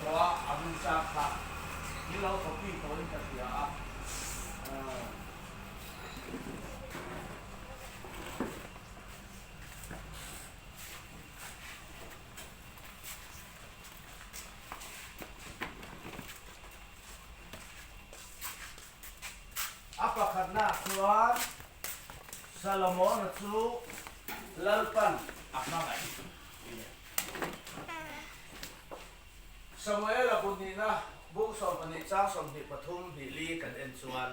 tawh a, a hmun chang kha min lo copy tawhin ka hria a. A pakhatnaah chuan Salomona chu Lalpan a hmangaih tih a ni. Samuela bu hnihna bung 12 chang 23 hnih li kan en chuan,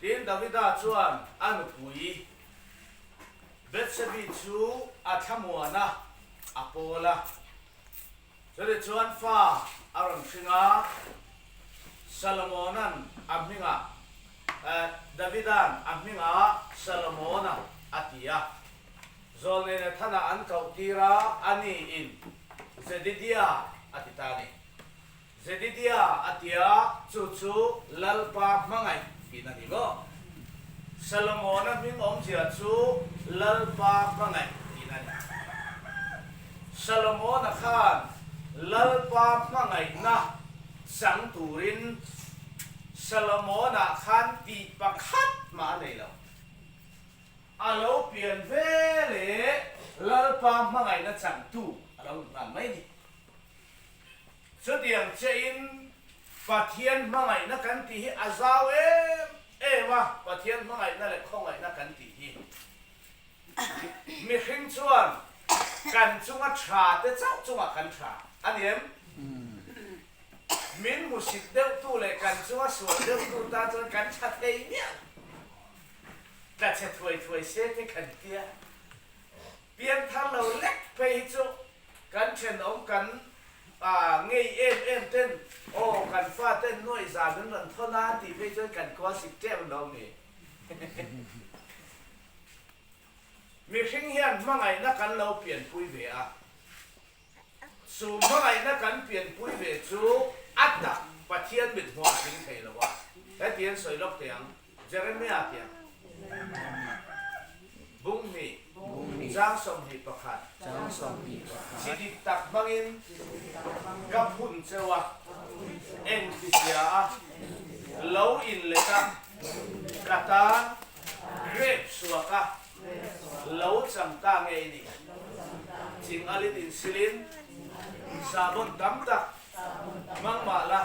Tin, Davida chuan a nupui Bethsebi chu a thlamuan a, a pawl a. Chutih chuan fa a rawn hring a, Salomona'n a hmingah, Davida'n a hmingah Salomona a ti a. Zawlnei Nathana an koh tir a, ani in Zedidia a ti ta a ni. Zedidia a ti a, chu chu Lalpa hmangaih tihna ni maw? Salomona hming awmzia chu Lalpa hmangaih tihna ni. Salomona khan Lalpa hmangaihna chang turin Salomona khan tih pakhat mah a nei lo. A lo pian ve leh Lalpa hmangaihna changtu a lo ni nghal mai a ni. Chutiang chein Pathian hmangaihna kan tih hi a zau em em a, Pathian hmangaihna leh khawngaihna kan tih hi mihring chuan kan chunga tha te chauh chungah kan tha a ni em? Min hmusit deuhtu leh kan chunga sual deuhtu tan chuan kan tha thei miah lo. Tla chhe thuai thuai se te kan tia. Pianthar lo lek phei hi chu Kan thenawm kan ngei em em ten aw kan fa ten nuaih zan an rawn thawn a tih phei chuan kan kual sik tep an lo mi. Mihring hian hmangaihna kan lo pianpui ve a, chu hmangaihna kan pianpui ve chu a tak Pathian mit hmuah a tling thei lo a, heti an sawi lawk teh ang. Jeremiah tiang bung hnih, chang 21, Chi dik tak hmangin ka phun cheu a, engtizia a lo inlet a, ka tan grape suak a lo chang ta nge i nih? Ching alin insilin sahbawn tam tak Hmang mah la,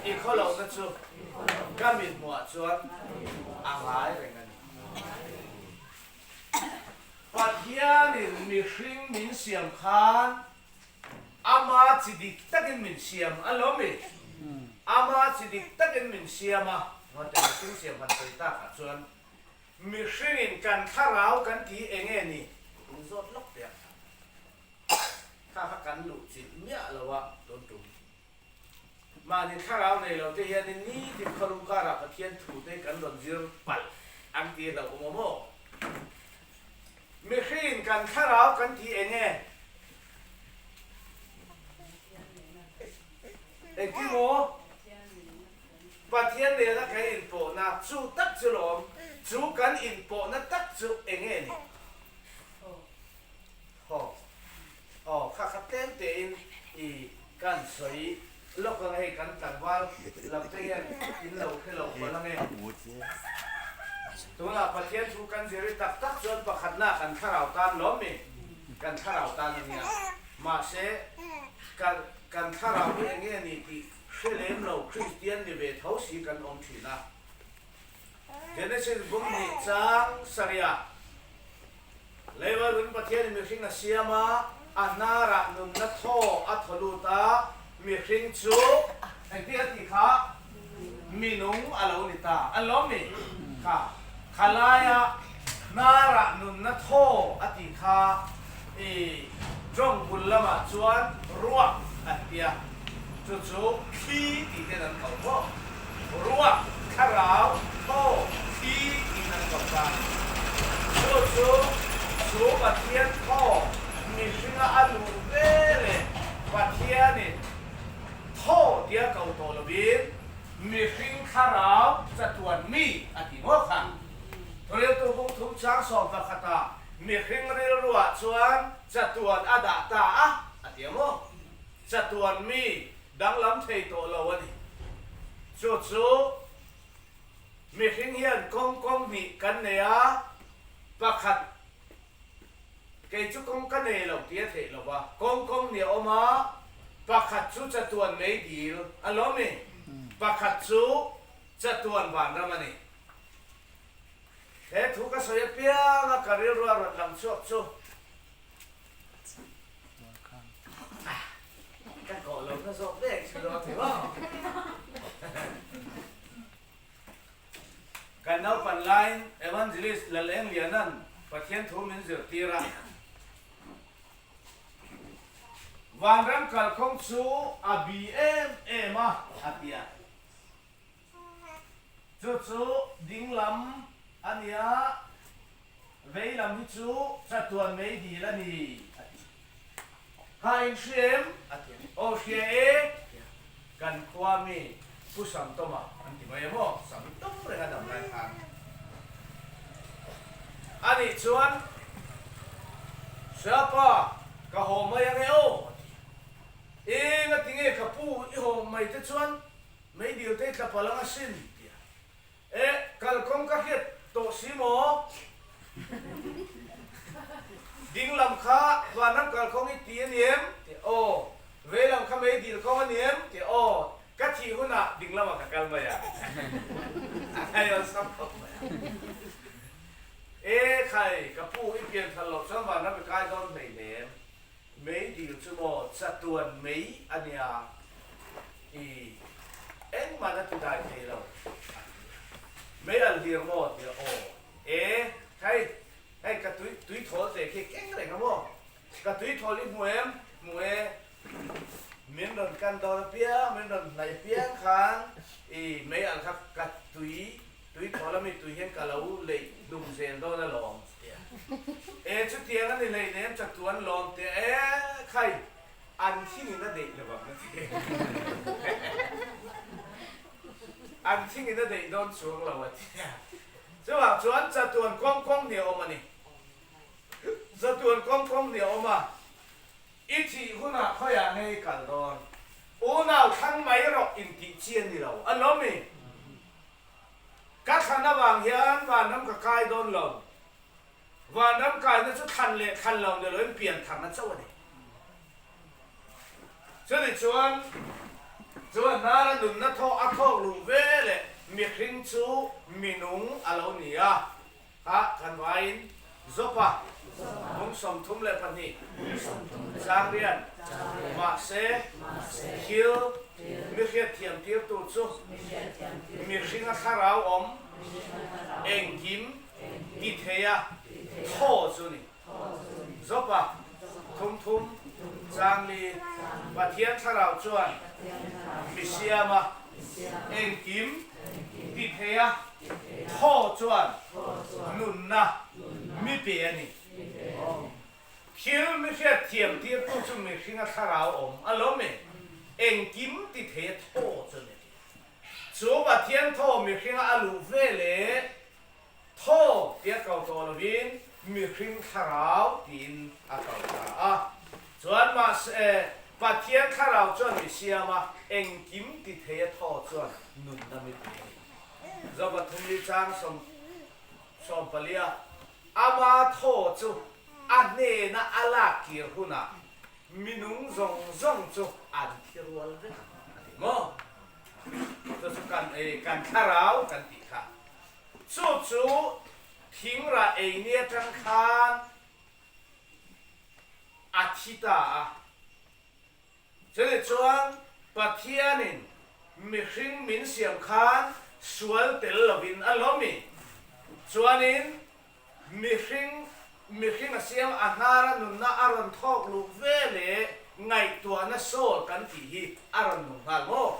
i khawlohna chu ka mithmuhah chuan a ngai reng a ni. Pathianin mihring min siam khan ama chi dik takin min siam a lo mi? Ama chi dik takin min siam a, ngaw mihring siam han sawi takah chuan mihringin kan thlarau kan ti enge ni? In zawt lawk teh ang. Kha kha kan luh chilh miah lo a tun tum. Mahni thlarau nei lo te hianin nitin khawlum karah Pathian thu te kan rawn zir palh an ti hlauh awm awm aw. Mihringin kan thlarau kan ti eng e? Engtin maw? Pathian nena kan inpawhna chu tak chu lawm, chu kan inpawhna tak chu eng nge ni? Haw aw kha kha tlem tein i kan sawi lawk ang hei kan tlangval lam te hian in lo hre lo palh ange. Tunah Pathian thu kan zir i tak tak chuan pakhatna kan thlarau tan lawm mi kan thlarau tan a nia. Mahse kan kan thlarau hi enge a ni tih hre lem lo Kristian ni ve tho si kan awm thin a. Genesis bung hnih chang sarih Leiva run Pathianin mihring a siam a, a hnarah nunna thaw a thaw lut a, mihring chu engtin a tih kha minung a lo ni ta. An lawm mi? Kha kha laia hnarah nunna thaw a tih kha i tawng bul lamah chuan ruak an ti a, chu chu thli tih ten an ko maw? Ruak, thlarau, thaw, thli tiin an ko ta. Chu chu chu Pathian thaw mihringa a luh ve leh Pathianin thaw tia ko tawh lovin mihring thlarau chatuan mi a ti maw kha? Riltu bung thum chang 11 ah mihring rilruah chuan chatuan a dah ta a a ti. Chatuan mi danglam thei tawh lo a ni. Chu chu mihring hian kawng kawng hnih kan nei a, pakhat kei chu kawng ka nei lo tih a theih lo va, kawng kawng hnih a awm a, pakhat chu chatuan mei dil a lo mi, pakhat chu chatuan vanram a ni. He thu ka sawi apianga ka rilru a rawn lang chhuak chu. Ka kawh lo na zawk vek chu lo ti maw? Kan naupan laiin Evangelist Laleng Lianan Pathian thu min zirtir a. Vanram kalkhawng chu a bi em em a, a ti a. Chu chu ding lam a nia, vei lam hi chu chatuan mei dil a ni, a ti. Kha in hria em? A ti. Aw hria e, kan khua mi Pu Samtawma an ti mai em aw, Samtawm reng a dam lai khan. A nih chuan, Siapa, ka haw mai ange aw, a ti. Eng a ti nge ka pu i haw mai te chuan Mei dil te tla palh anga sin tia. E, kalkawng ka hriat tawh si maw? Ding lam kha vanram kalkawng i ti a ni em? Tia aw. Vei lam kha mei dil kawng a ni em? Tia aw. Ka thih hunah ding lamah ka kal mai a. A ngai awlsam khawp mai a. E khai, ka pu i pian thal loh chuan vanram i kai dawn hleinem. Mei dil chu maw chatuan mei a nia i engmah na ti dai thei lo a ti a. Mei al hlir maw tia aw e hei hei ka tui tui thawl te khi keng reng a maw ka tui thawl i hmu em hmu e min rawn kan dawn apiang min rawn hnaih apiang khan i mei al kha ka tui tui thawl ami tui hian ka lo leih hlum zel dawn alawm. E chutiang a ni hleinem chatuan lawm teh e khai an thingin a deih lo ang a ti. An thingin a deih dawn chuang lo a ti. Chuvang chuan chatuan kawng kawng ni a awm a ni. Chatuan kawng kawng ni a awm a, i thih hunah khawiah nge i kal dawn? Unau thlang mai rawh intih chi a ni lo a lawm i. Ka thlan avang hian vanram ka kai dawn lo. Vanram kaina chu thlan leh thlan lo ni loin pian tharna chauh a ni. Chuni chuan chuan nara nunna thawk a thawk luh ve leh mihring chu minung a lo ni a. Kha kan vaiin Jopa bung 32 Changrian mahse thil mi hriatthiam tirtu chu mihringa thlarau awm engkim ti theia thaw chu ni. Jopa thum thum Changli Pathian thlarau chuan mi siama engkim ti theia Thaw chuan nunna mi pe a ni. Thil mi hriatthiam tirtu chu mihringa thlarau awm a lo mi, engkim ti thei a thaw chu ni. Chu Pathian thaw mihringa a luh ve leh thaw tia ko tawh lovin mihring thlarau tiin a ko ta a. Chuan mahse Pathian thlarau chuan mi siam a, engkim ti thei a thaw chuan nunna mi pe a ni. Zopa thumli chang 18 ama thaw chu a hnena a lak kir hunah minung zawng zawng chu an thi rual vek ang a ti maw? Chu chu kan ei kan thlarau kan tih kha. Chu chu thingrah ei ni atang khan a thi ta a. Chumi chuan Pathianin mihring min siam khan sual tel lovin a lawm i. Chuanin mihring mihring a siam a hnara nunna a rawn thawk luh ve leh ngaihtuahna sawl kan tih hi a rawn nung nghal maw?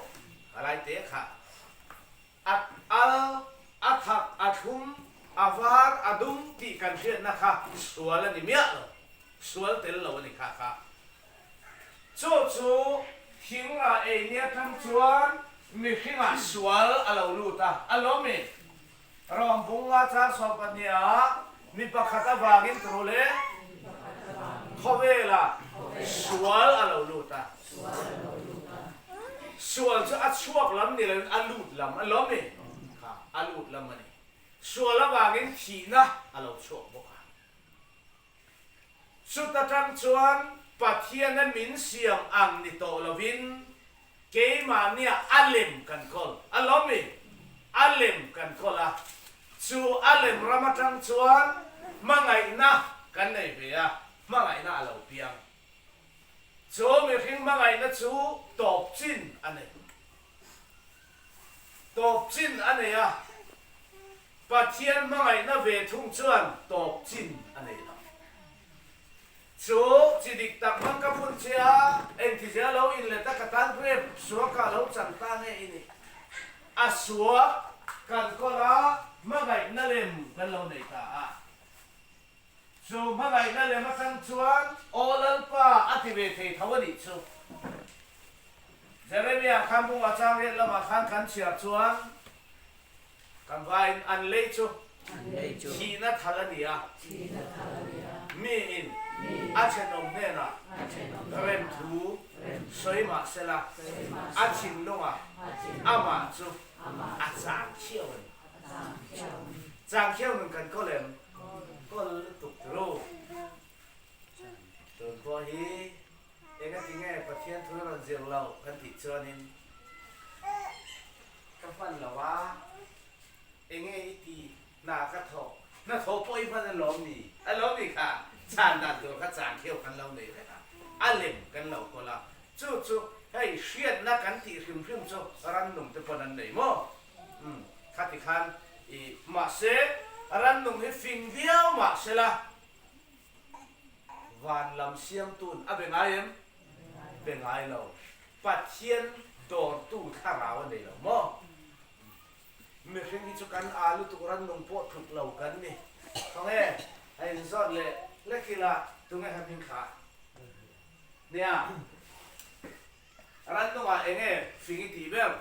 A lai te kha a al, a thak, a thlum, a var, a dum tih kan hriatna kha sual a ni miah lo, sual tel lo a ni kha kha. Chu chu thing ah ei nia tang chuan mihring ah sual a lo lut a, a lo mi. Rom bung nga chang 12 ah mi pakhat avangin turu le khawvel ah. Sual a lo lut a. Sual chu a chhuak lam ni loin a lut lam a lawm ni? Kha, a lut lam a ni. Sual avangin thihna a lo chhuak bawk a. Chuta tang chuan Pathiana min siam ang ni tawh lovin keimahnia a lem kan kawl a lawm ni? A lem kan kawl a, chu a lem ram atang chuan hmangaihna kan nei ve a, hmangaihna a lo piang. Chu mihring hmangaihna chu tawp chin a nei. Tawp chin a nei a, Pathian hmangaihna ve thung chuan tawp chin a nei lo. Chu chi dik tak hmang ka phun che a, engtizia lo inlet a ka tan grep suaka lo chan ta nge i nih? A suak kan kawl a, hmangaihna lem kan lo nei ta a. Chu hmangaihna lem atang chuan Aw Lalpa a ti ve thei tho a nih chu. Jeremia khan bunga chang riat lamah khan kan chhiar chuan kan vaiin an lei chu thihna thal a ni a, miin a thenawm hnenah remthu sawi mah sela a thinlungah amah chu a chang khiau a ni. Chang khiau nun kan kawl em? Kawl lutuk turu. Tun pawh hi engati nge Pathian thu rawn zir lo kan tih chuanin ka hman lo a, enge i ti hna ka thawk, hna thawh pawh i hman a lawm ni? A lawm ni kha chhan dan tur kha chang khiau kan lo nei vek a, a lem kan lo kawl a, chu chu hei hriatna kan tih hrim hrim chu rannung te pawn an nei maw? Umm, khati khan i mahse rannung hi fing viau mahsela van lam siamtun a be ngai em? Be ngai lo. Pathian dawrtu thlarau a nei lo maw? Mihring hi chu kan aa lutuk rannung pawh tluk lo kan ni. Khawnge a inzawt leh hlek ila tunge kha hming kha? Nia. Rannungah eng nge fing i tih ber?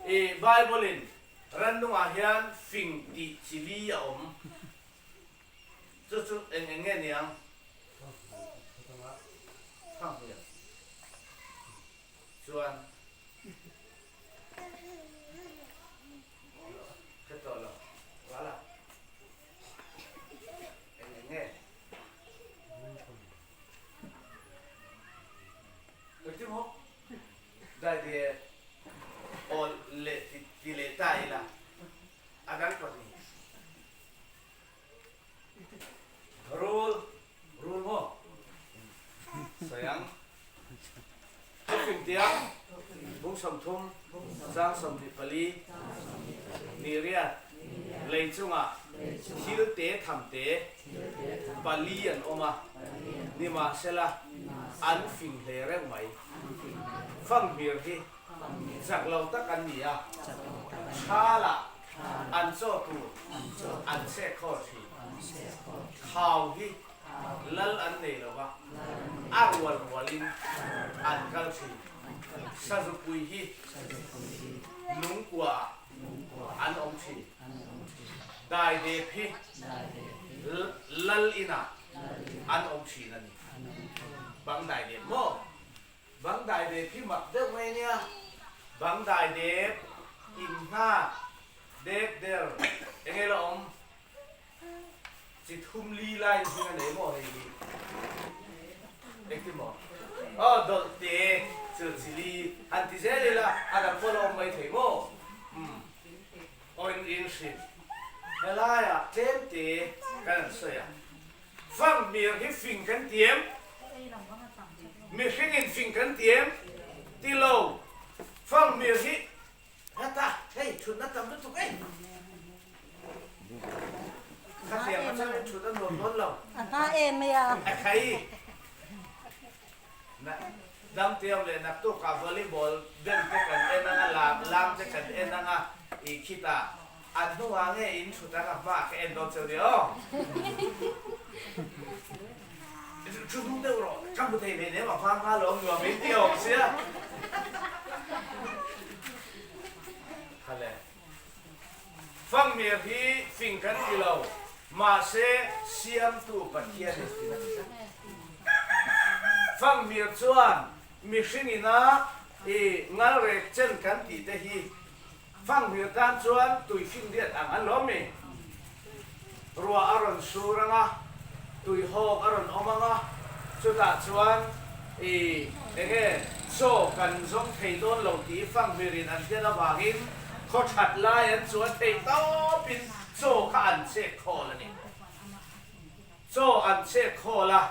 I Bible-in rannungah hian fing tih chi li a awm. Chu chu eng eng nge niang? Chuan hre tawh lo. Vala. Eng eng nge? Engtin maw? Daide awl leh ti leh ta ila a dang pahnih. Rul, rul maw? Sayang. Thufing tiang, bung 30, chang 24, ni riat, lei chungah thil te tham te pali an awm a, nimahsela an fing hle reuh mai. Fanghmir hi chak lo tak an ni a, thalah an chaw tur an chhek khawl thin. Khau hi lal an nei lo va, a rual rualin an kal thin. Sazupui hi lungkuaah an awm thin. Daidep hi lal inah an awm thin a ni. Bang daidep maw? Bang daidep hi mak deuh mai nia. Bang daidep, inngak, dep der, enge la awm? Chi thum li lai zing a nei maw hei hi? Engtin maw? Aw dawlh te chu chi li han ti zel ila a dang pawh la awm mai thei maw? Umm aw in in hrilh helaiah tlem te kan han sawi a, fanghmir hi fing kan ti em? Mihringin fing kan ti em? Ti lo, fanghmir hi Heta, hei thutna tam lutuk e. Khatiang a chang in thut a nuam dawn lo. A hma em mai a. A khai. Na dam tiam leh naktuk ah volleyball bem te kan en anga lam lam te kan en anga i khita a hnungah nge in thut anga hma ka en dawn cheu nia aw. Thu hnung deuh rawh, ka hmu thei hleinem a hma hma lawm nuam in ti awm sia. Khale. Fangmir hi fing kan ti lo. Mahse, Siamtu Pathian in tin a ti tlat. Fanghmir chuan mihring ina i ngalrek chen kan tih te hi fanghmir tan chuan tui finriat ang an lawm mi? Ruah a rawn sur ang a, tui hawk a rawn awm ang a, chutah chuan i enge chaw kan zawng thei dawn lo tih fanghmirin an hriat avangin khaw that lai an chuan theih tawpin Chaw kha an chek khawl a ni. Chaw an chek khawl a,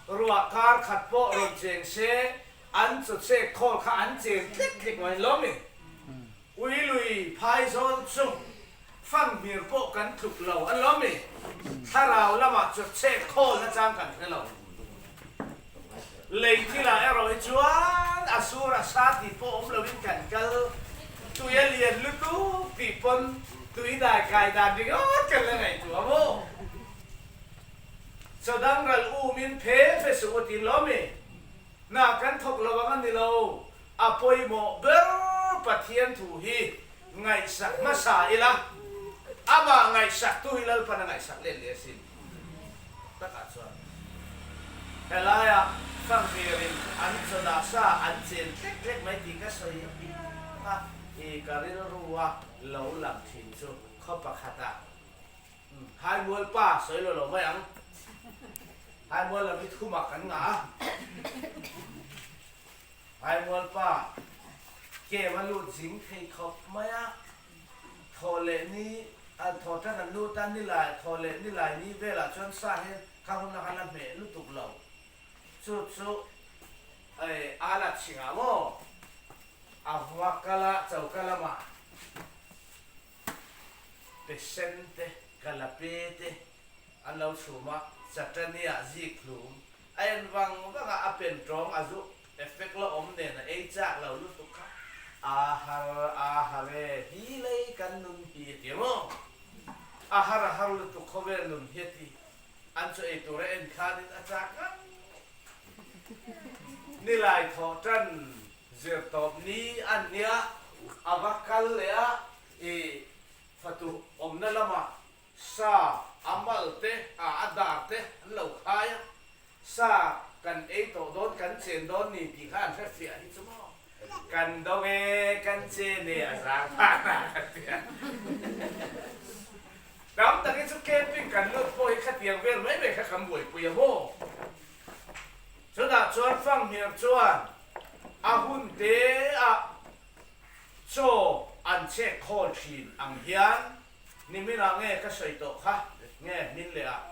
ruah kar khat pawh rawn cheng se, an chaw chek khawl kha an cheng tlek tlek mai lo mi. Ui lui phai zawl chu fanghmir pawh kan tluk lo a lo mi. Thlarau lamah chaw chek khawl nachang kan hre lo. Lei thilah erawh hi chuan a sur a sa tih pawh awm loin kan kal, tui a lian lutuk tih pawn tui dai kai dan ringawt kan la ngaihtuah maw? Chaw dang ral umin phe phe suh u ti lo mi? Hna kan thawk lo ang a ni lo, a pawimawh ber Pathian thu hi ngaihsak hmasa ila, amah ngaihsaktu hi Lalpan a ngaihsak let leh asin. Takah chuan helaiah Fanghmirin an chaw sa an chen tlek tlek mai tih ka sawi apiang a, i ka rilrua lo lang thin chu khaw pakhatah Haimual pa sawi lo lo mai ang. Haimual lam hi thuma kan ngah a. Haimual pa kem a lut zing thei khawp mai a. Thaw leh ni an thaw tan an lut a, nilai thaw leh nilai ni velah chuan sa hian kha hun a khan a hmeh lutuk lo. Chu chu eh a la chhingah maw a hma kala choka lamah pe sen te kala pe te an lo chhum a, chatania zik hlum a en vang vang a, a pen tawng a zu Effect la awm nen a ei chak lo lutuk kha a har a har e hi lei kan nun hi a ti maw? A har a har lutuk khawvel nun hi a ti. An chu ei tur a en khanin a chak ngang. Nilai thawh tan zir tawp ni an nia a va kal leh a i fatu awmna lamah sa a mal te a a dar te an lo khai a. Sa kan ei tawh dawn, kan chen dawn ni tih kha an hre fiah hi chu maw? Kan dawng e, kan chen e, a zang phah na kan ti a. Tam tak hi chu camping kan lut pawh hi khatiang vel mai mai kha kan buaipui a maw? Chutah chuan Fanghmir chuan a hun te ah chaw an chek khawl thin ang hian niminah nge ka sawi tawh kha nge hmin leh ah.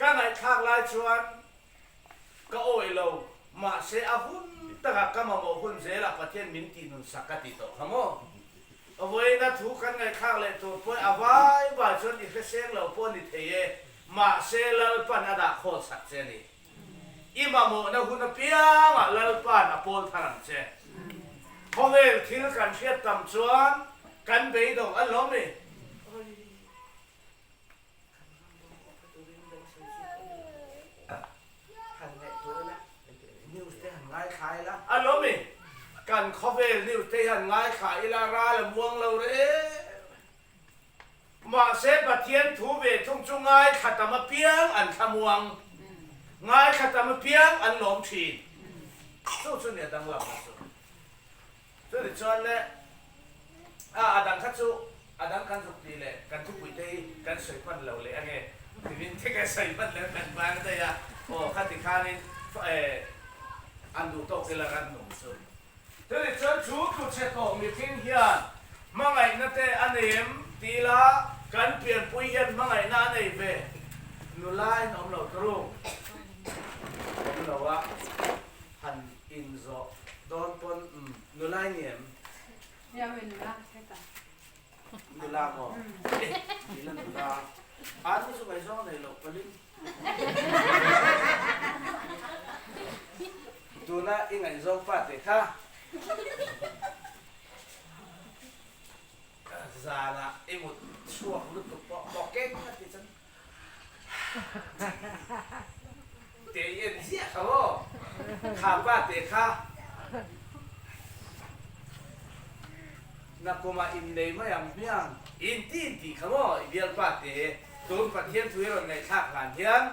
Ka ngaihthlak lai chuan ka awih lo, mahse a hun takah ka mamawh hun zelah Pathian min tih nun sak ka ti tawh kha maw? Vawiina thu kan ngaihthlak leh tur pawh a vai vai chuan i hreseng lo pawh ni thei e, mahse Lalpan a dah khawl sak che a ni. I mamawhna hun apiangah Lalpan a pawl thar ang che. Khawvel thil kan hriat tam chuan kan beidawng a lawm i. A lawm i, kan khawvel news te hian ngaithla ila ral a muang lo reng. Mahse Pathian thu ve thung chu ngaithla tam apiang an thla muang, ngaithla tam apiang an lawm thin. Chu chu nia danglamna chu. Chutichuan chuan le, a a dang kha chu a dang kan zuk tih leh kan thupui te hi kan sawi hman lo leh ange tiin te kan sawi hman lo kan bang daih a, aw khati khanin an duh tawk ila ran nung chu. Chutichuan chu tlu chhe tawh mihring hian hmangaihna te a nei em ti ila kan pianpui hian hmangaihna a nei ve nula in awm lo turu awm lo a han inzawh dawn pawn umm nula i ni em? Nia wei nula ka hre ta. Nula maw? Eh nila nula a nu chu ngaihzawng nei loh palin. Tuna i ngaihzawng pa te kha zanah i mut chhuak lutuk pawh maw keng a ti chuan Te i en ziah kha maw? Kha pa te kha. Nakumah innei mai ang hmiang. Inti intih kha maw i bialpa te tun Pathian thu i rawn ngaihthlak hlan hian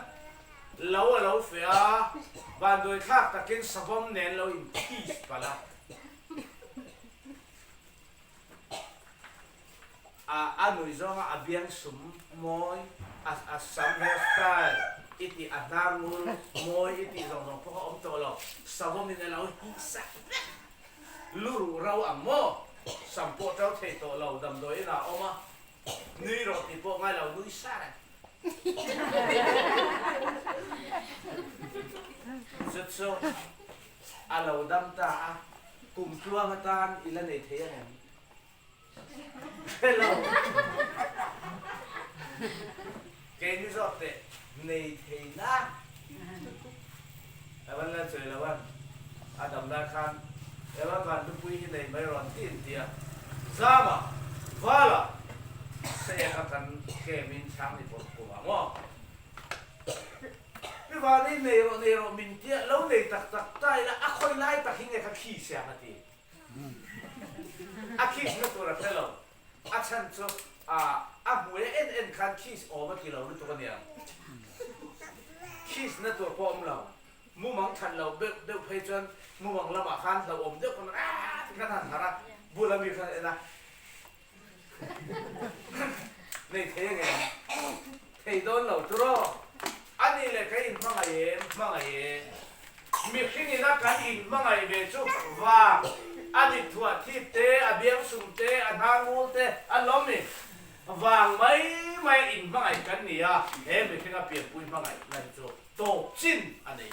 lo a lo feh a, vanduai thlak takin savawm nen lo inkiss palh a. A a nui zawnga a biang sum mawi, a a sam hair style i tih a hnar ngul mawi i tih zawng zawng pawh kha awm tawh lo, savawmin a lo hih sak vek. Lu ruh rau ang maw? Sam pawh ṭo thei tawh lo, damdawi inah a awm a, nui rawh tih pawh ngai lo, nui sa reng. Chu chu a lo dam ta a, kum tluang atan i la nei thei ang em? Hre lo. Keini zawk teh nei thei na. Evan la chawi lo an a dam lai khan Evan van lupui hi nei mai rawn ti in tia. Zama, Vala, Sek a kan kem in chhang ni pawh kum ang aw. Pi Vani nei rawh nei rawh min tia lo nei tak tak ta ila a khawi lai tak hi nge kha khi siang a ti. A kiss na tur a hre lo. A chhan chu a a hmui a en en khan kiss awm a ti lo lutuk a niang. Kiss na tur pawh awm lo. Mumang that lo deuh deuh phei chuan mumang lamah khan hlauhawm deuh khan aaa ti khan han harh a, bula mi khan en a. Nei thei ange. Thei dawn lo turaw. Ani leh ka inhmangaih em? Hmangaih e. Mihring ina kan inhmangaih ve chu vang. A mit thuah thip te, a biangsum te, a hnar ngul te a lawm i. Vang mai mai a inhmangaih kan ni a, he mihringa pianpui hmangaih na hi chu tawp chin a nei.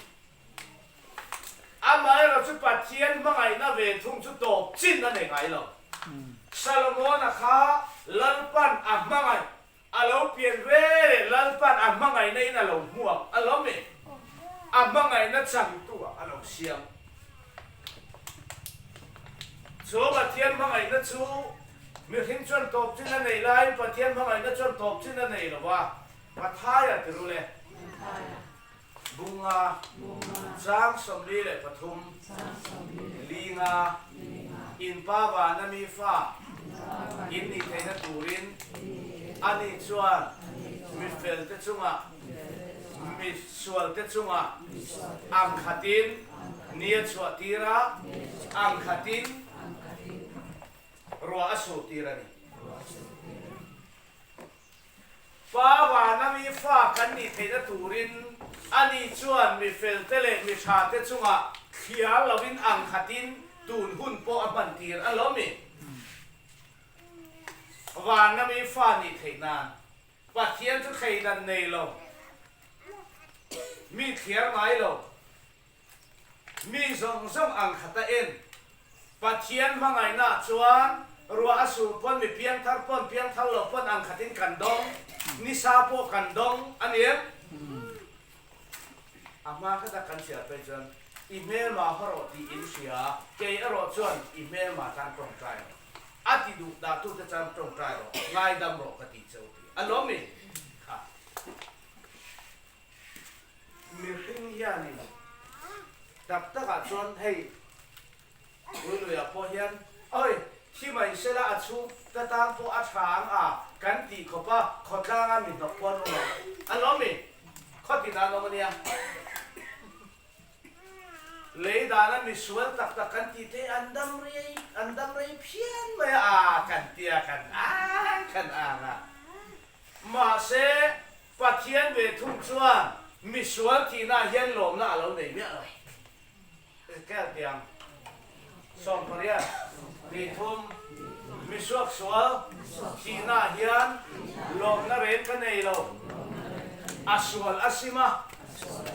Amaherawh chu Pathian hmangaihna ve thung chu tawp chin a nei ngai lo. Salomona kha Lalpan a hmangaih, a lo pian ve leh Lalpan a hmangaihna in a lo hmuak a lawm e. A hmangaihna changtu ah a lo siam. Chu Pathian hmangaihna chu mihring chuan tawp chin a neih laiin Pathian hmangaihna chuan tawp chin a nei lo va, Mathaia ti rul e. Bunga, Chang 43, Linga, In pa vana mi fa in nih theihna turin ani chuan mi felte chungah, mi sualte chungah ang khatin ni a chhuah tir a, ang khatin ruah a sur tir a ni. Pa vana mi fa kan nih theihna turin ani chuan mi felte leh mi thate chungah thliar lovin ang khatin tun hun pawh a hman tir a lo mi. Vana mi fa nih theih nan Pathian chu thleidan nei lo, mi thliar ngai lo, Mi zawng zawng ang khat a en. Pathian hmangaihna chuan ruah a sur pawn mi piangthar pawn piangthar lo pawn ang khatin kan dawng, nisa pawh kan dawng a ni em? A hma khata kan hriat phei chuan i hmelma haw rawh tih in hria, kei erawh chuan i hmelma tan tawngtai rawh, a ti duh dahtute tan tawngtai rawh, ngaidam rawh ka tih cheu ti a lawm mi kha. Mihring hianin tak takah chuan hei Uiluia pawh hian awi thi mai sela a chhung ka tan pawh a tha ang a kan tih khawp a, khawtlanga mi hnawk pawh an awm ang a lawm mi? Khawtin an awm a nia. Lei dana misual tak tak kan tih te an dam rei an dam rei phian mai a, aa kan tia kan ang kan ang a. Mahse Pathian ve thung chuan misual tihna hian lawmna a lo nei miah lo. Kel tiang 18 3 Misuak sual thihna hian lawmna reng ka nei lo. A sual a sim a,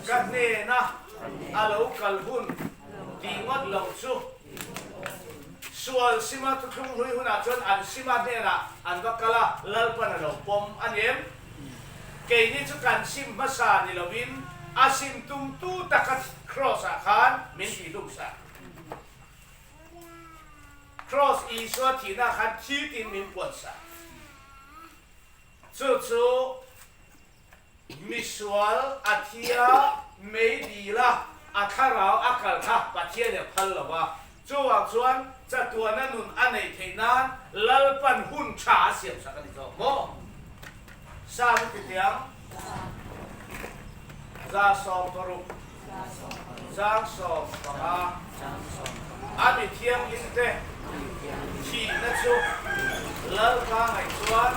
ka hnena a lo kal hun tih ngawt loh chu. Sual sima thuthlung hlui hunah chuan an sima hnenah an va kal a, Lalpan a lo pawm a ni em? Keini chu kan sim hmasa ni lovin a sim tumtu taka Kraws-ah khan min tih hlum sak. Kraws Isua thihna khan thi tiin min puan sak. Chu chu Misual a thi a, mei dil a, a thlarau a kal kha Pathian in a phal lo va. Chuvang chuan Chatuana nun a neih theih nan Lalpan hun tha a siam sak a ni zawk maw? Sa lu ti tiang 160 15 a mi thianghlim te thihna chu Lalpa ngaih chuan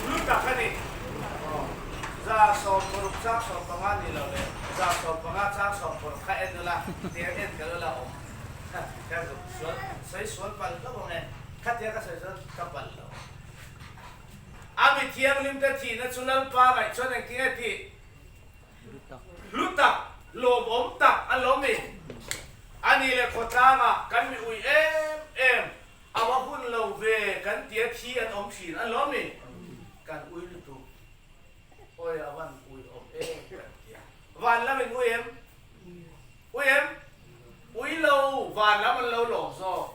lu tak a ni. 160 15 ni lo leh 115 16 kha en ula tiang en kal ula awm. Ka zuk sual sawi sual palh lo ang e, khatia ka sawi chuan ka palh lo. A mi thianghlim te thihna chu Lalpa ngaih chuan engtin nge tih? Hlu tak, lawmawm tak an lo mi. A ni leh khawtlangah kan mi ui em em, a va hun lo ve kan tia thi an awm thin an lo mi. Kan ui lutuk, awi a van ui awm em kan tia. Van lam in ui em? Ui em? Ui lo, van lam an lo lawm zawk.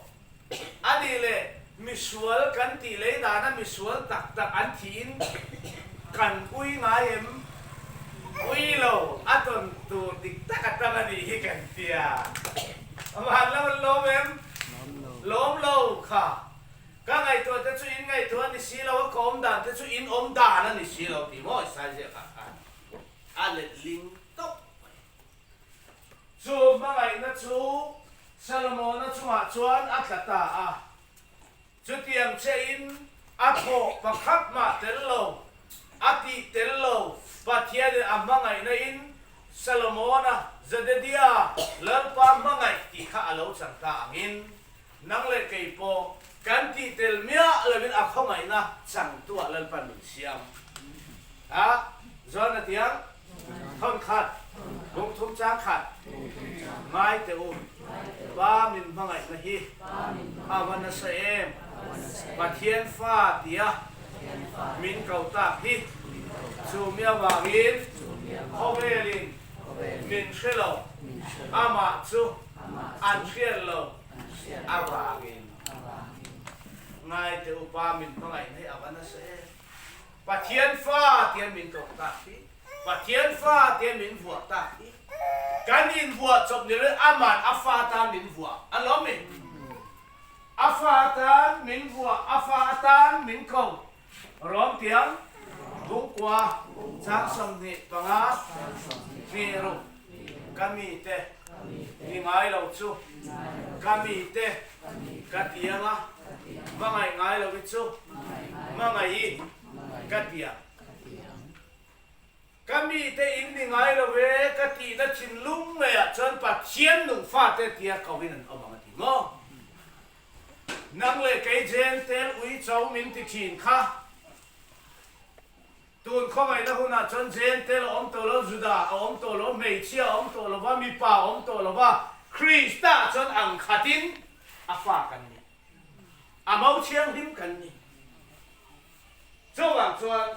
A nih leh misual kan tih lei dana misual tak tak an thihin kan ui ngai em? Ui lo, a tawn tur dik tak a tam a nih hi kan tia. Van lam an lawm em? Lawm lo kha. Ka ngaihtuah te chu in ngaihtuah a ni si lo a, ka awm dan te chu in awm dan a ni si lo tih maw Isaiah kha khan a letling tawp mai. Chu hmangaihna chu Solomona chungah chuan a tla ta a. Chutiang chein a thawh pakhat mah tel lo, a tih tel lo, Pathianin a hmangaihna in Solomona, Zededia, Lalpa hmangaih tih kha a lo chang ta angin, nang leh kei pawh kan tih tel miah loin a khawngaihna changtuah Lalpa min siam a. John a tiang. Thawn khat, bung thum chang khat, ngai teh u, Pa min hmangaihna hi a va nasa em, Pathian fa tia min ko tak hi, chu mi avangin khawvelin min hre lo, amah chu an hriat lo avangin. Ngai teh u, Pa min hmangaihna hi a va nasa em. Pathian fa tian min tlawh tak hi, Pathian fa tian min vuah tak hi, kan invuah chawp ni loin aman a fa tan min vuah a lawm mi? A fa tan min vuah, a fa atan min ko. Rawm tiang, Bungkua, chang 25, hnih ruk, ka mite ni ngai lo chu, ka mite ka tiang a, hmangaih ngai lo hi chu hmangaih i ka ti ang. Ka mite in ni ngai lo e ka tihna thinlung ngeiah chuan Pathian nung fate tia ko in an awm ang a ti maw? Nang leh kei Jentail ui cho min ti thin kha. Tun khawngaihna hunah chuan Jentail a awm tawh lo, Juda a awm tawh lo, hmeichhia a awm tawh lo va, mipa a awm tawh lo va, Krista chuan ang khatin a fa kan ni. A mo thianghlim kan ni. Chuvang chuan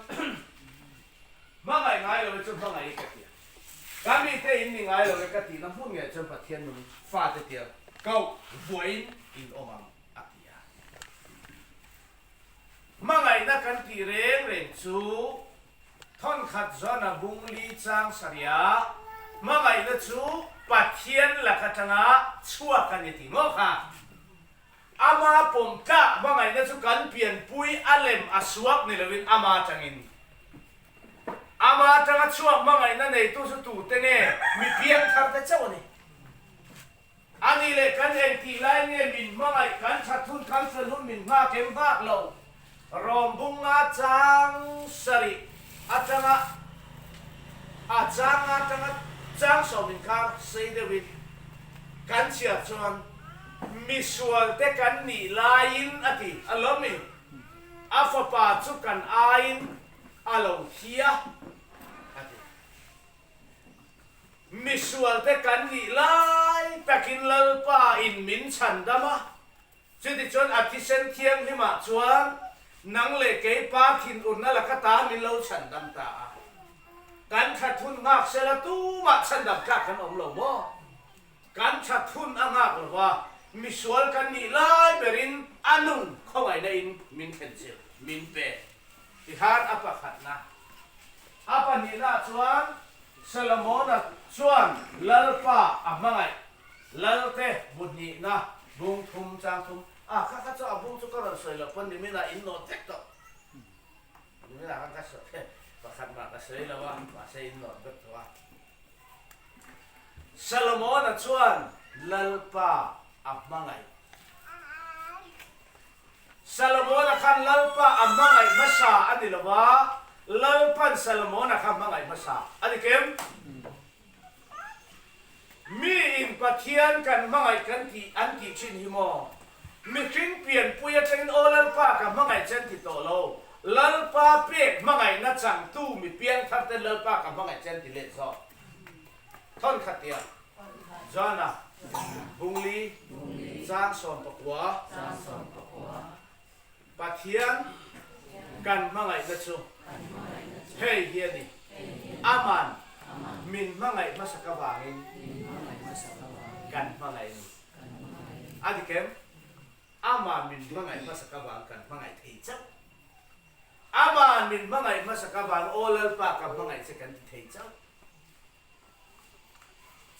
hmangaih ngai lo hi chu hmangaih hi ka ti a. Ka mite in ni ngai lo e ka tihna hmun ngei chuan Pathian nung fate tia koh vuahin in awm ang a ti a. Hmangaihna kan tih reng reng chu thawnkhat zawn a bung li chang saria hmangaihna chu Pathian lak atanga chhuak a ni tih maw kha? Ama pawm tlak hmangaihna chu kan pianpui a lem a suak ni loin ama atangin ama atanga chhuak hmangaihna neitu chu tute nge mi piangthar te chauh a ni. A nih leh kan engtih lai nge min hmangaih kan that hun kan fel hun min nghak em nghak lo. Rawm bunga chang sarih atanga a chang atanga chang sawm inkar sei deuhin kan chhiar chuan misual te kan nih laiin a ti a lawm i a fapa chu kan aiin a lo thi a a ti. Misualte kan nih lai takin Lalpa in min chhan dam a, chutichuan a thisen thianghlimah chuan nang leh kei Pa thinurna laka ta min lo chhan dam ta a. Kan that hun nghak sela tumah chhan dam tlak kan awm lo maw? Kan that hun a nghak lo va, misual kan nih lai berin a nung khawngaihna in min thlen chilh, min pe. Tikhan a pakhatna. A pahnihnaah chuan Solomona chuan Lalpa a hmangaih Lalte bu hnihna. Bung thum chang thum a kha kha chu a bung chu ka rawn sawi loh pawn nimin ah in nawt vek tawh. Nimin ah khan ka sawi pakhat mah ka sawi lo a mahse in nawt vek tawh a. Solomon-a chuan Lalpa a hmangaih. Solomon-a khan Lalpa a hmangaih hmasa a ni lo va, Lalpa'n Solomon-a kha hmangaih hmasa a ni kem? Miin Pathian kan hmangaih kan tih an tih thin hi maw? Mihring pianpui atangin aw Lalpa ka hmangaih che an ti tawh lo. Lalpa pek hmangaihna changtu mi piangthar ten Lalpa ka hmangaih che an ti let zawk. Thawn khat tiah Joana Bungli Chang 19 Pathian kan hmangaihna chu hei hi a ni, Aman min hmangaih hmasak avangin kan hmangaih a ni. A dik em? Aman min hmangaih hmasak avang kan hmangaih thei chauh. Aman min hmangaih hmasak avang Aw Lalpa ka hmangaih che kan ti thei chauh.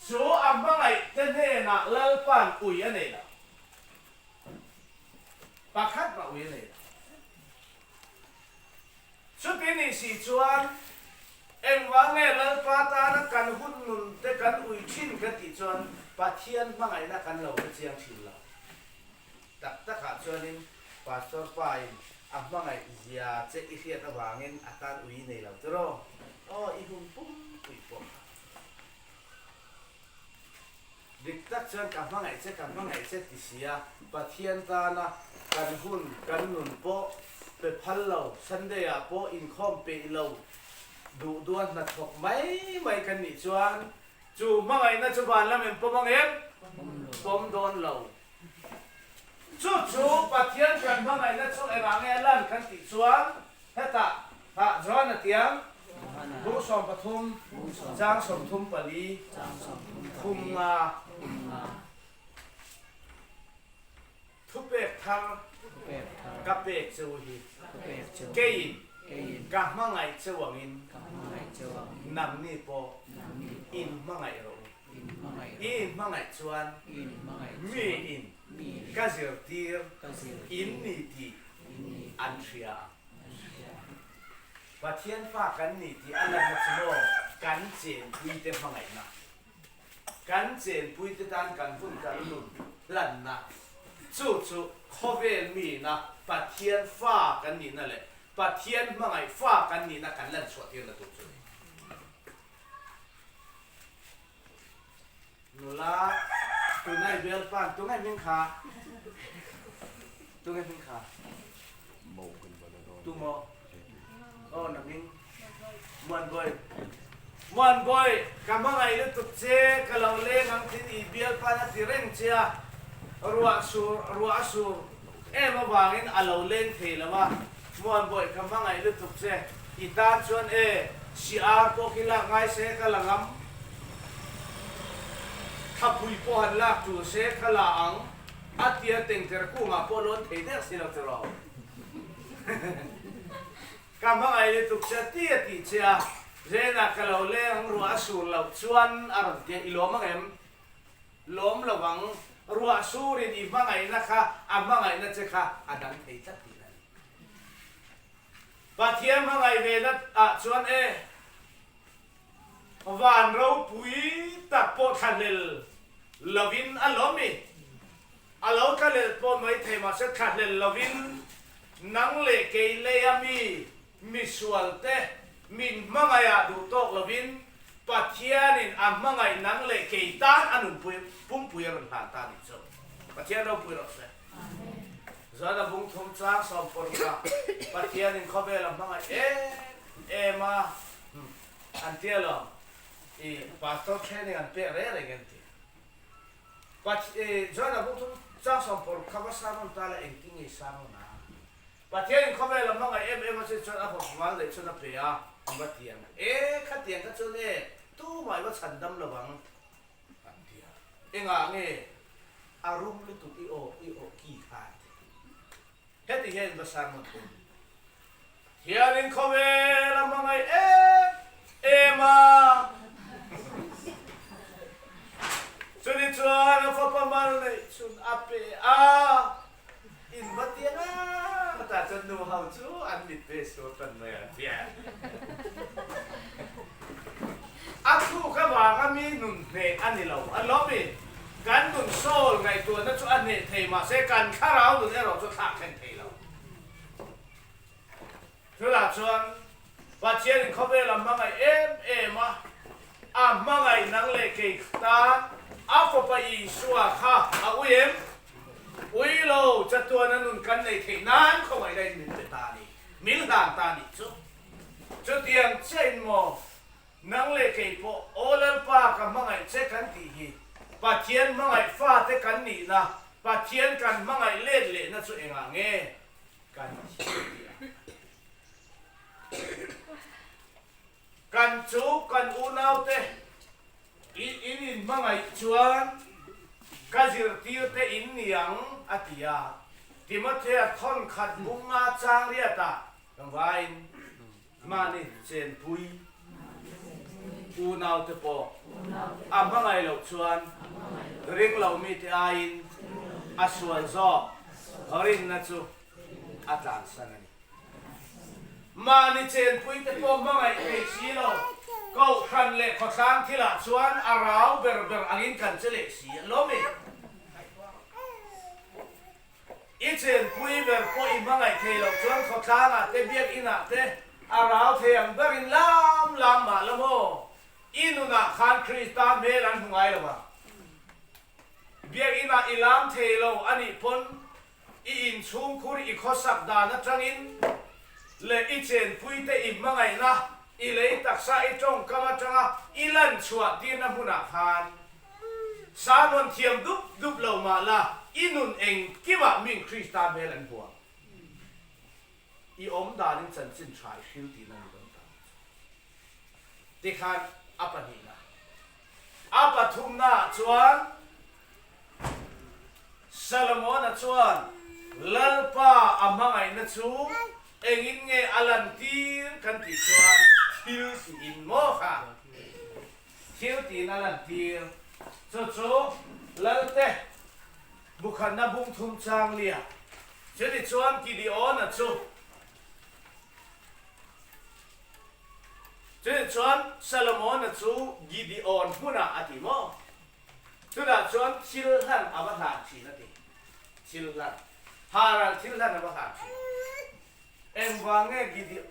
Chu a hmangaih te hnenah Lalpa'n ui a nei lo. Pakhat mah ui a nei lo. Chuti nih si chuan engvang nge Lalpa tana kan hun nun te kan ui thin kan tih chuan Pathian hmangaihna kan lo hre chiang thin lo. Tak takah chuanin Pastor pa in a hmangaih zia che i hriat avangin a tan ui i nei lo tiraw? Aw i hun pumpui pawh kha. Dik tak chuan ka hmangaih che ka hmangaih che ti sia Pathian tana kan hun kan nun pawh pe phal lo Sunday ah pawh inkhawm peih lo duh duan hnathawk mai mai kan nih chuan chu hmangaihna chu van lam em pawm ang em? Pawm dawn lo. Chu chu Pathian kan hmangaihna chu engah nge lan kan tih chuan hetah hah Johana tiang bung 13 chang 34 thum nga thupek thar ka pek cheu hi keiin ka hmangaih cheu angin nangni pawh in hmangaih rawh u. I inhmangaih chuan mi in ka zirtir in ni tih an hria ang. Pathian fa kan ni tih a lanna chu maw kan chenpuite hmangaihna, kan chenpuite tan kan hun kan nun hlanna, chu chu khawvel miina Pathian fa kan nihna leh Pathian hmangaih fa kan nihna kan lanchhuah tirna tur chu a ni. Nula tunai bialpan tungai hming kha tungai hming kha tumaw aw na hming Muanbawi Muanbawi ka hmangaih lutuk che ka lo leng ang tin i bialpan a ti reng che a ruah sur ruah a sur em avangin a lo leng thei lo a Muanbawi ka hmangaih lutuk che i tan chuan e si ar pawh khi lak ngai se ka la ngam Thapui pawh han lak tur se ka la ang a tia tengter kungah pawh lawn thei der si lo che rawh. Ka hmangaih lutuk che ti a tih che a, Zenah ka lo leng ang ruah a sur loh chuan a rawn tia i lawm ang em? Lawm lo ang, ruah surin i hmangaihna kha a hmangaihna che kha a dang thei tlat tih a ni. Pathian hmangaih ve na ah chuan e, van ropui tak pawh thlahlel lovin a lawm i, a lo thlahlel pawh mai thei mahse thlahlel lovin nang leh kei leia mi Misual te min hmangaihah duh tawk lovin Pathianin a hmangaih nang leh kei tan a nunpui pumpui a rawn hlan ta nih chu. Pathian ropui rawh se. Zan a bung thum chang sawm pawrh ah Pathianin khawvel a hmangaih em em a an tia lo i pastor training an pek reng reng an ti. Pathian Zan a bung thum chang sawm pawrh kha va sermon ta la engtin nge sermon a? Pathianin khawvel a hmangaih em em a che chuan a hawp mal leh chuan a pe a, an va ti ang. E, khatiang kha chuan e, tumah i va chhan dam lo ang, an ti a. Engah nge a rum lutuk i aw i aw ki kha an ti. Heti hian in va sermon thung. Pathianin khawvel a hmangaih em em a, chuni chuan a fapa mal neih chhun a pe a. vanga mi nun hneh a ni lo. An lo mi? Kan nun soul ngaihtuahna chu a hneh thei mahse kan thlarau nun erawh chu a thlak thleng thei lo. Chutah chuan Pathianin khawvel a hmangaih em em a, a hmangaih nang leh kei tan a Fapa Isua kha a ui em? Ui lo, chatuana nun kan neih theih nan khawngaihna in min pe ta a ni, min hlan ta a nih chu. Chutiang chiahin maw nang leh kei pawh Aw Lalpa ka hmangaih che kan tih hi Pathian hmangaih fate kan nihna, Pathian kan hmangaih let lehna chu engah nge? Kan thil tih a. Kan chu kan unaute i in inhmangaih chuan ka zirtirte in ni ang a ti a. Timothea thawn khat bunga chang riatah kan vain mahni chenpui unaute pawh a hmangaih loh chuan ring lo mite aiin a sual zawk rinna chu a tlansan a ni. Mahni chenpuite pawh hmangaih thei si lo, kohhran leh khawtlang thilah chuan a rau ber ber angin kan che leh si a lawm e. I chenpui ber pawh i hmangaih thei loh chuan khawtlangah te biakinah te a rau thei ang berin lam lam mah la maw? I nunah khan Krista hmel an hmu ngai lo ang. Biakinah i lam thei lo a nih pawn i inchhungkhur i khawsak dan atangin leh i chenpuite i hmangaihna i lei taksa i tawngkam atanga i lan chhuah tirna hmunah khan Sermon thiam dup dup lo mah la, i nun engkimah min Krista hmel an hmu ang. I awm danin chanchin tha i hril tihna ni dawn ta ang chu. Tikhan a pahnihna, a pathumnaah chuan Solomona chuan Lalpa a hmangaihna chu engin nge a lantir kan tih chuan thil tiin maw kha? Thil tiin a lantir. Chu chu Lalte bukhatna bung thum chang lia. Chuni chuan Gideona chu Chuni chuan Solomona chu Gideon hmunah a ti maw? Chutah chuan thil hlan a va hlan thin a ti. Thil hlan. Haral thil hlan a va hlan thin. Engvang nge Gideon.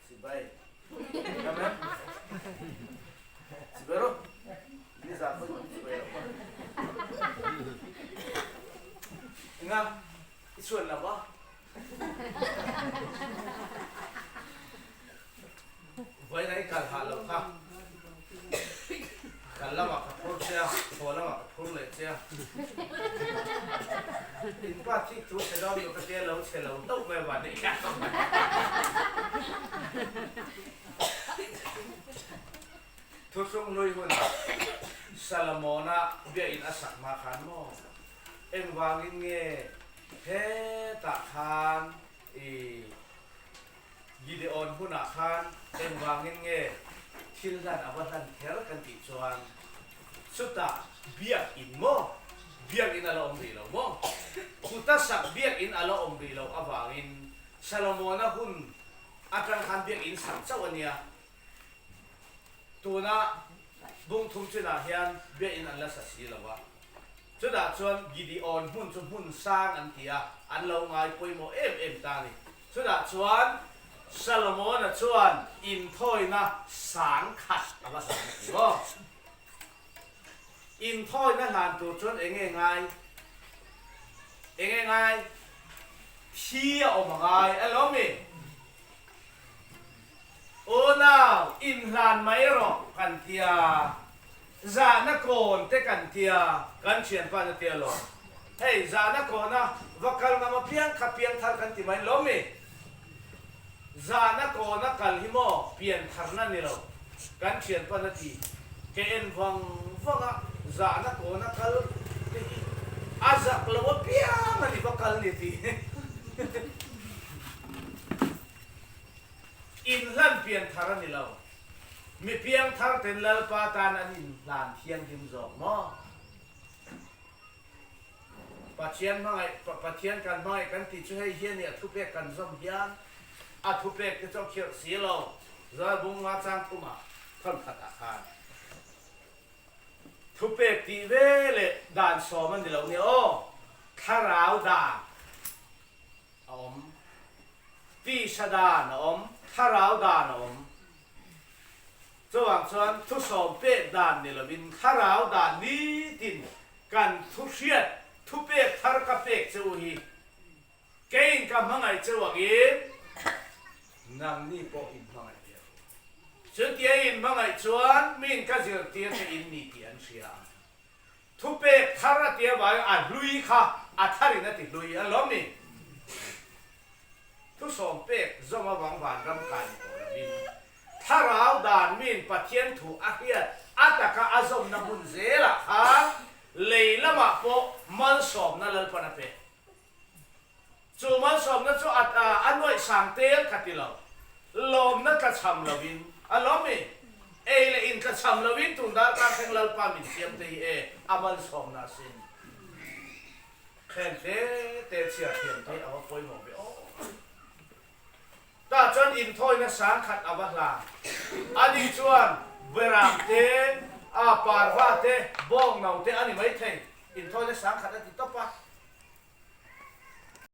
Sibai. Amen. Sibai ro. Ni za ko sibai ro. Nga i chuan la ba. Vai nai kal ha lo kha. Kal lama ka phur che a, thaw lama ka phur leh che a. In pa thik thu chhe dawn lo ka tia lo chhe lo hlauh mai van neih kha. Thuthlung hlui hunah Solomona biain a sak hma khan maw engvangin nge hetah khan i Gideon hunah khan engvangin nge thil hlan a va hlan kher kan tih chuan chutah biakin maw, biakin a la awm rih lo maw? Chuta sak biakin a la awm rih loh avangin Salomona hun atang khan biakin sak chauh a nia. Tuna bung thum chinah hian biakin an la sa si lo a. Chutah chuan Gideon hmun chu hmun sang an ti a, an lo ngai pawimawh em em ta a ni. Chutah chuan Solomona chuan inthawina sang khat a va hlan a ti maw? Inthawina hlan tur chuan eng nge ngai? Eng nge ngai? Thi a awm a ngai alawm mi? Unau, inhlan mai rawh kan tia, zahna kawn te kan tia, kan thianpa na tia lawm. Hei, zahna kawna va kal ngam apiang kha piangthar kan ti mai lawm mi? Zahna kawna kal hi maw piantharna ni lo, kan thianpa na ti. Ke en vang vang a, zahna kawna kal te hi a zak lo apiang a ni va kal ni ti. Inhlan pianthar a ni lo. Mi piangthar ten Lalpa tan an inhlan thianghlim zawk maw? Pathian hmangaih, Pathian kan hmangaih kan tih chu hei hian i a thupek kan zawm hian. A thupek te chu a khirh si lo. Zalbung nga chang thumah thawn khatah khan thupek tih ve leh dan sawm a ni lo nia aw, thlarau dan a awm, tisa dan a awm, thlarau dan a awm. Chuvang chuan thusawm pek dan ni lovin thlarau dan nitin kan thu hriat thupek thar ka pek che u hi Keiin ka hmangaih cheu angin nangni pawh in hmangaih ve ru. Chutia in hmangaih chuan min ka zirtir te in ni tih an hria ang. Thupek thar a tia vangin a hlui kha a tharin a ti hlui a lawm ni? Thusawm pek zawm avang vanram kai ni tawh lovin thlarau dan min Pathian thu a hriat a taka a zawmna hmun zelah khan lei lamah pawh malsawmna Lalpan a pek. Chu malsawmna chu a a nuaih sang tel ka ti lo. Lawmna tlachham lovin a lawm i. Ei leh in tlachham lovin tun darkar thleng Lalpa min siam te hi e a malsawmna a sin. Khen te te chhiar thiam te hi a va pawimawh ve aw. Tah chuan inthawina sang khat a va hlan. Ani chuan Beram te, a parva te, bawng no te a ni maithei. Inthawina sang khat a ti tawp a.